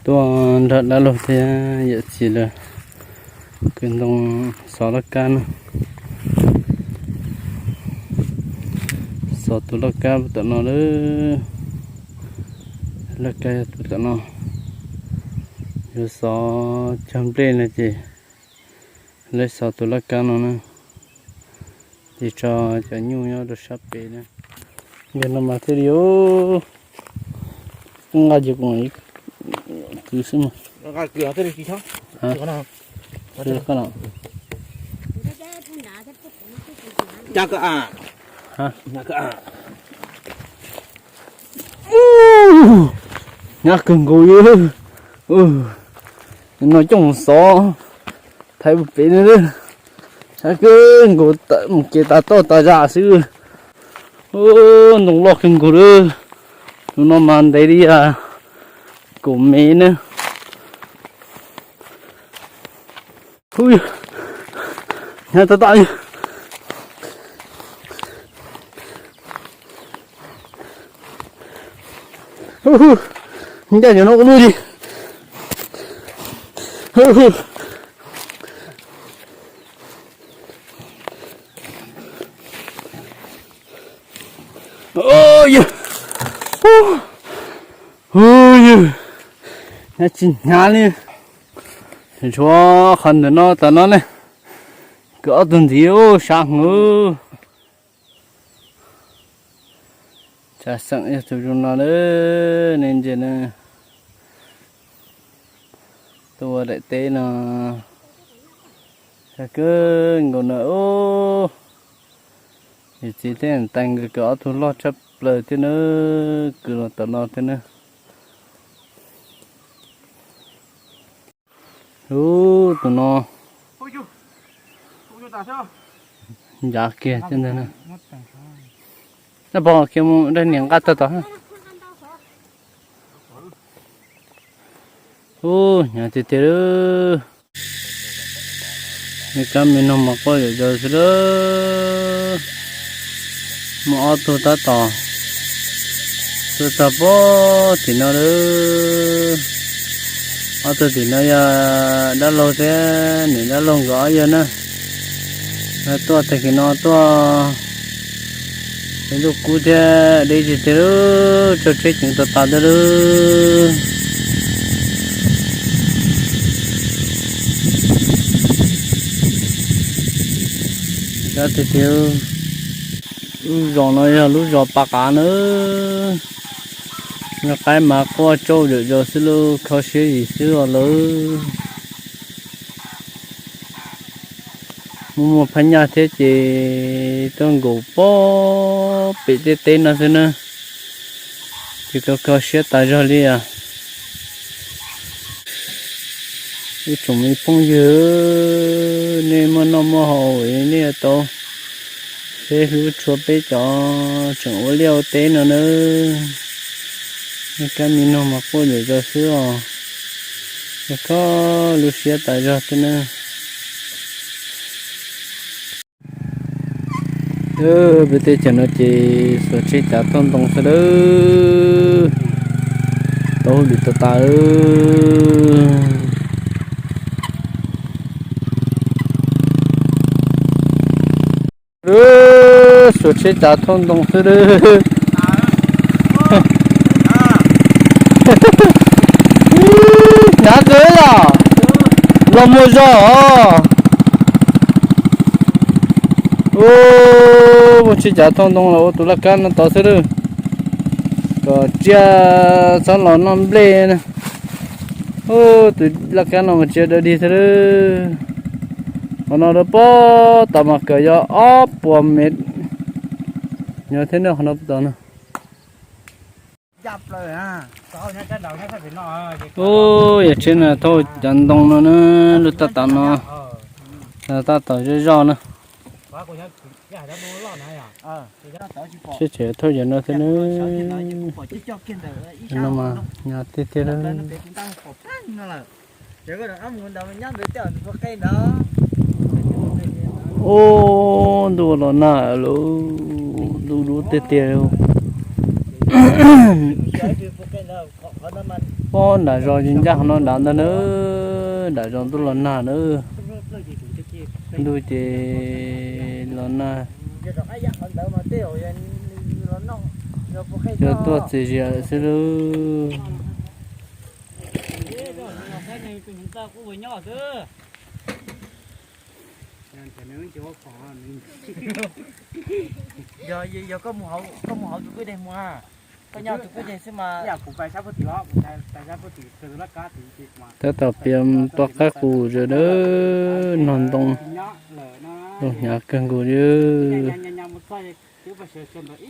Tuaj nrog dab laug thiab yawm txiv lawv kwv ntoo xov laj kab na. Xov tus laj kab tom no lawm. Laj kab yog tus tom no. Yuav xov cog nplej no ces lawv xov tus laj kab no na. Ces tso cov nyuj nyob rau sab pem na. Yog no mas thiaj li nqa ces kuv kwv xwb mas. Nyab kawg nkaus li. No coj mus xov thaiv pem no. Nyab kawg nkaus, mus kev tas toj tas zam xwb. Ntoo loj kawg nkaus li. Tus no mas ntev li kaum mev na. Hnyav tag tag li. Ncaj cov no ua luaj li. Yog, yog, hnyav tsis hnyav li. Tshuav qhov ntawm no tas no ne. Kwv ob tug ntxiv sab heev. Tsam xeem yog tus zoo no lawm, nej ntsia na. Tuaj ua daim teb no, sab kawg nkaus na. Yawm txiv thiab tais nkawd kwv ob tug loj tshaj plaws thiab na, kwv los tom no thiab na. Ub, tus no ncav kiag thiab ntag na. Nab pog kiag mus dag niam nqa tag tod. Ub, hnyav tiag tiag li. Me kab me noog mas quaj zom zaws xwb lawm. Muaj ob tug tab tom tuaj txog pem tim no lawm. Ob tug tim no yog dab laug thiab niam dab laug nkawd ob yawg na. Lawv tuaj tag kis no tuaj, es ntuj kub thiab deb tiag tiag, tsaug tsheb ceev tas tas tiag lawm. Tiag tiag, lub zos no yog lub zos Pas Qav na. Nyob qaib mas quaj tsaug zom zaws xwb lauj, kho siab zim xwb os lawm. Muaj muaj phab nyaj thiab ces tuaj nkaum pem tej teb no xwb na. Ces kho kho siab tas zog li os. Ib tsoom me phooj ywg, nej muaj noj muaj haus nej yuav tau seb hlub tshua peb cov tseem ua liaj ua teb no nawb. Nej kab me noog mas quaj zom zaws xwb os. Kho lub siab tas zog thiab na. Peb teb chaws no ces xuas tsheb cav thauj ntoo xwb lawm. Tau hauj lwm tas tas. Xuas tsheb cav thauj ntoo xwb lawm. Hnyav kawg yom. Los muag zog os. Ua tsheb cav thauj ntoo los ua tus laj kab no tod xwb lawm. Kom tsiaj txhob los noj nplej na. Tus laj kab no mas tsiaj dawb dig xwb lawm. Qhov no rau puag tod mas kawg yog ob puas mev. Nyob thiab nyob qhov no puag tod no. Ub, yog tsheb no thauj cov ntoo no na, lub taub tom no, taub tom zoj zoj na. Tsheb tseem thauj cov no thiab na. No mas nyob tiag tiag. Ub, ntuj los nag lawm, ntuj dub tiag tiag. Pob nram zos ces ncaj qhov no nram ntag na, nram zos ntuj los nag na, ntuj ces los nag. Cov tuaj txias zias xwb lauj. Tab tom piav poj qab qus zas dawb no ntoo, hnyav kawg nkaus li.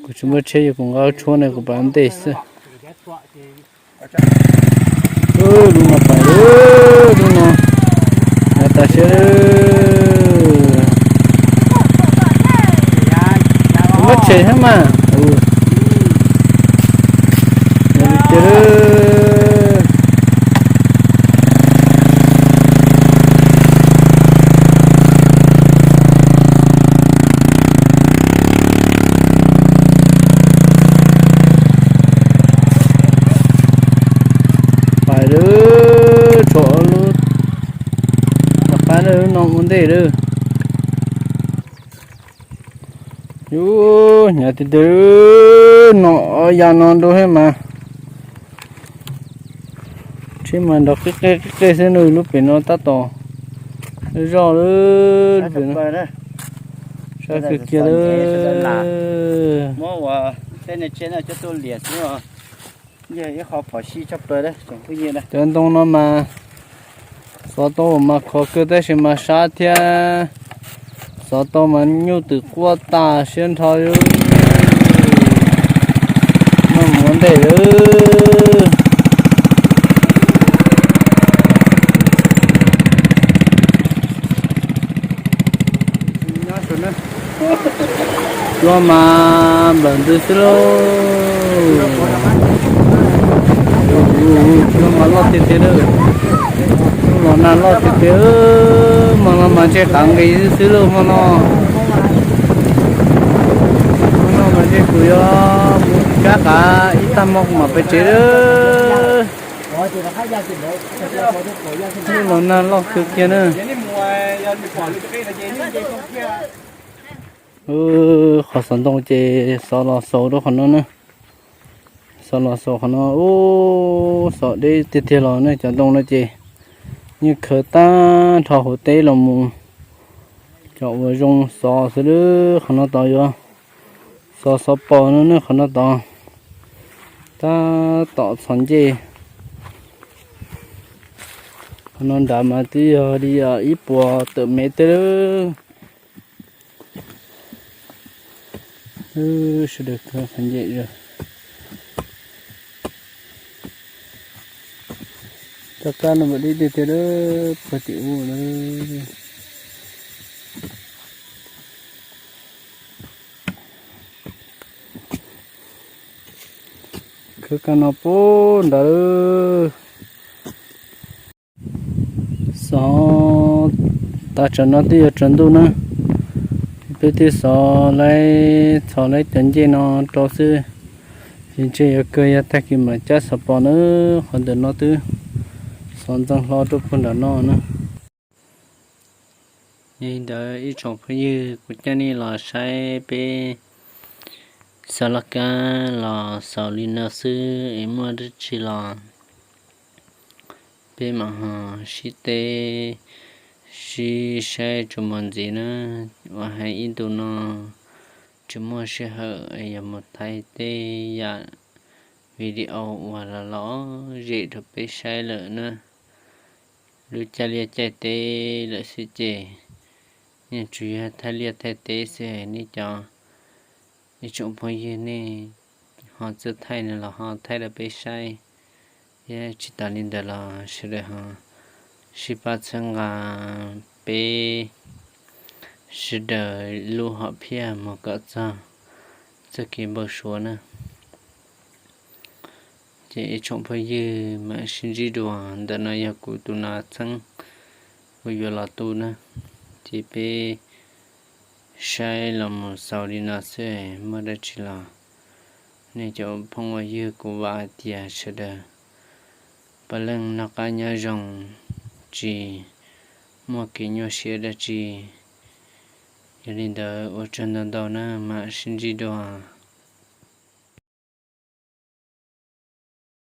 Kuv tsis muaj tsheb, yog kuv nqa tshuab ne kuv pab ntej xwb. Lub no pais, lub no nyob tas siab. Muab tshem thiab mas. Pais lawm, tshuav lub tom qab lub no ua ntej lawm. Yus hnyav tiag tiag, no ya no dua thiab mas. Tsheb mas nrov qeej qeej qeej xwb, nws lub pem no tab tom zoj lawm. Sab kawg kiag lawm. Cov ntoo no mas xov tau mas khov kawg tab sis mas sab thiab. Xov tau mas nyuj twm quaj tas siab nrho li. Noj mov ntej lawm. Cua mas nplawm ntws xwb lauj. Cua mas loj tiag tiag lawm. Los nag loj tiag tiag, hmo no mas ntshe qav nqis xwb lauj hmo no. Hmo no mas ntshe kuv yuav mus kab qav ib tag hmo kuv mam pais tsev lawm. Los nag loj kawg kiag na. Qhov xov ntoo ces xov los xaus rau qhov no na. Xov los xaus qhov no, ub, xov deb tiag tiag los ne. Cov ntoo no ces yeej khaws tag nrho hauv teb los mus. Cov uas zoo xov xwb, qhov no tod yuav xov xov pos no ne, qhov no tod tab tom txhos ncej. Qhov no nrad mas twb yog li ib puas tawm mev tej lawm. Sawv daws khaws qhov ncem zog. Rov qab no mas deb tiag tiag lawm, puag tim ub lawm. Khawb kab no puag nrad lawm. Xov tas tsam no twb yuav tsaus ntuj na, peb twb xov laib txhos laib cov ncej no rau xwb, ces ntshe yuav kawg yog tag kis mam cab xov pos na. Qhov ntawm no twb xov ntxeev hlo rau puag nram no na. Yog li ntawd ib tsoom phooj ywg, kuv coj nej los saib peb xov laj kab los xaus li no xwb es muaj dab tsi los peb mam ho sib teb sib saib tsuas mos ntxiv na. Ua hais ib ntus no tsis muaj sij hawm yuav mus thaij tej yam video uas los los zem rau peb saib lawm na. Lub caij liaj caij teb lawm xwb ces yeej tsuas yog thaij liaj thaij teb xwb. Nej cov ib tsoom phooj ywg nej ho txawj thaij no los ho thaij rau peb saib. Thiab tsis tas li ntawd los sawv daws ho sib pab txhawb nqa peb sawv daws lub hom phiaj mus kom txog txoj kev npau suav na. Ces ib tsoom phooj ywg mam sib ntsib dua. Ntawm no yog kuv tus nas txheeb kuv yuav los tu na. Ces peb saib los mus xaus li no xwb, muaj dab tsi los nej cov phooj ywg, kuv vam hais tias sawv daws puav leej noj qab nyob zoo, tsis muaj kev nyuaj siab dab tsi. Yog li ntawd ua tsaug ntau ntau na, mam sib ntsib dua.